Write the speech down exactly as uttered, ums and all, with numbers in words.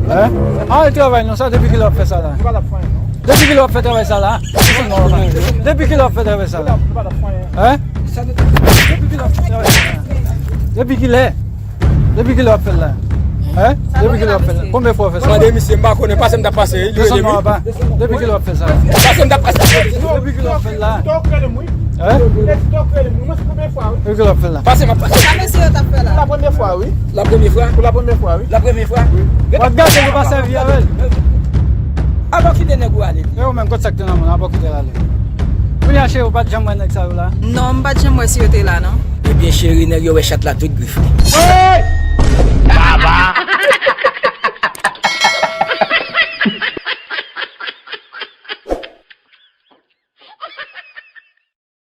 Hein? Al travay non, sa depi kilè w ap fè sa la? Depi kilè w ap fè travay sa la? Depi kilè w ap fè travay sa la? Hein? Depi kilè w ap fè travay sa la? Depi kilè? Depi kilè w ap fè l la? Hein? Depi kilè w ap fè l la? Konbyen fwa w fè sa? Mande misye, m pa konnen, pase m t ap pase, li rele m wi. Depi kilè w ap fè sa la? Pase m t ap pase. Depi kilè w ap fè l la? Hein? Depi kilè w ap fè l la? Pase m ap pase. Sa mesye yo t ap fè la? La premye fwa wi. La premye fwa? Pou la premye fwa wi. La premye fwa? W ap gade nou pa sèvi avè l. Abò kite nèg ou ale. E ou menm, kot sa k te nan men w? Abò kite l ale. Kounye a cheri, ou pa t janm wè nèg sa yo la? Non, m pa t janm wè si yo te la non. Ebyen cheri, nèg yo wè chat la tout grif li.